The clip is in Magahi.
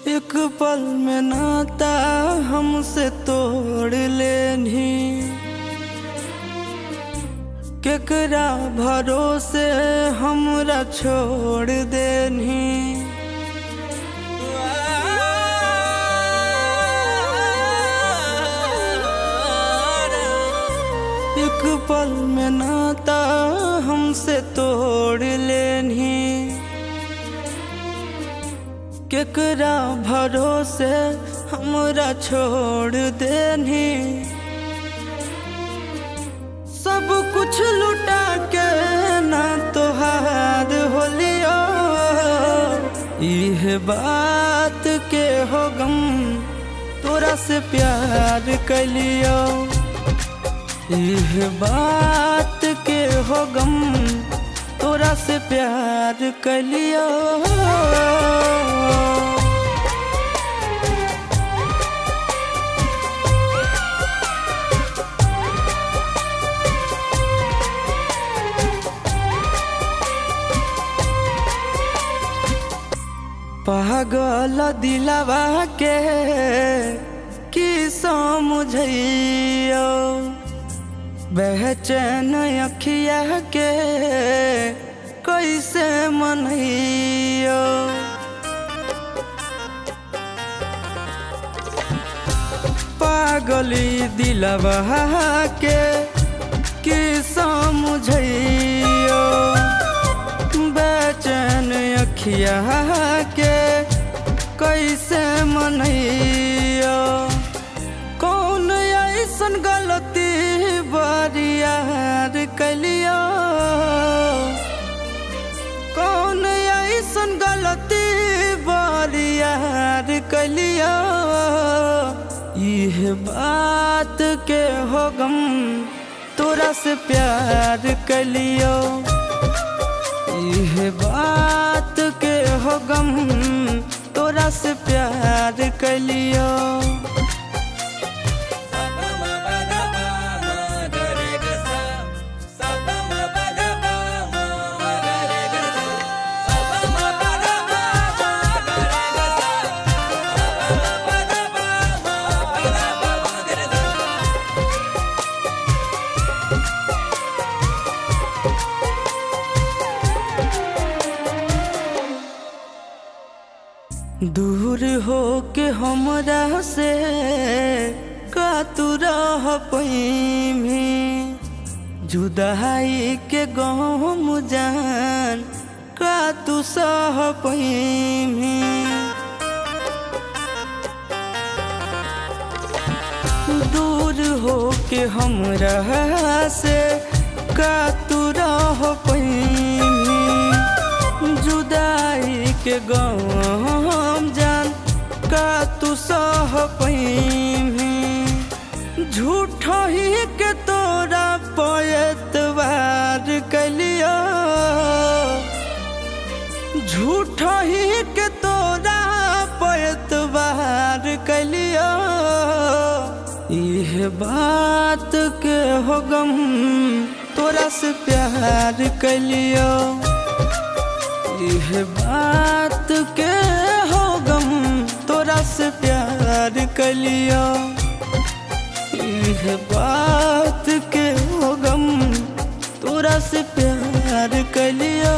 एक पल में नाता हमसे तोड़ लेनी, केकरा भरोसे हमरा छोड़ देनी। एक पल में नाता हमसे तोड़ लेनी, केकरा भरोसे हमरा छोड़ देनी। सब कुछ लुटा के ना तोहार होलियो, इह बात के हो गम तोरा से प्यार कलियो। इह बात के हो गम तोरा से प्यार कलियो। पागल दिलवा के की समझियो, बेचैन अखिया के कैसे मनइयो। पागली दिलवा के की समझियो, बेचैन अखिया के कैसे मनइयो। कौन ऐसन गलती बरियार कलियो, कौन ऐसन गलती बरियार कलियो। इह बात के हो गम तोरा से प्यार कलियो। इह बात के हो गम तोरा से प्यार कलियो। दूर हो के हमरा से का तू रह पैमी, जुदाई के गम जान का तू सह पैमी। दूर हो के हमरा से का तू रह पैमी, जुदाई के गम जान का तू सह पैमी। झूठ ही के तोरा पैतवार कलियो, झूठ ही के तोरा पैतवार कलियो। इह बात के हो गम तोरा से प्यार कलियो। इह बात के हो गम तोरा से प्यार कलियो। इह बात के हो गम तोरा से प्यार कलियो।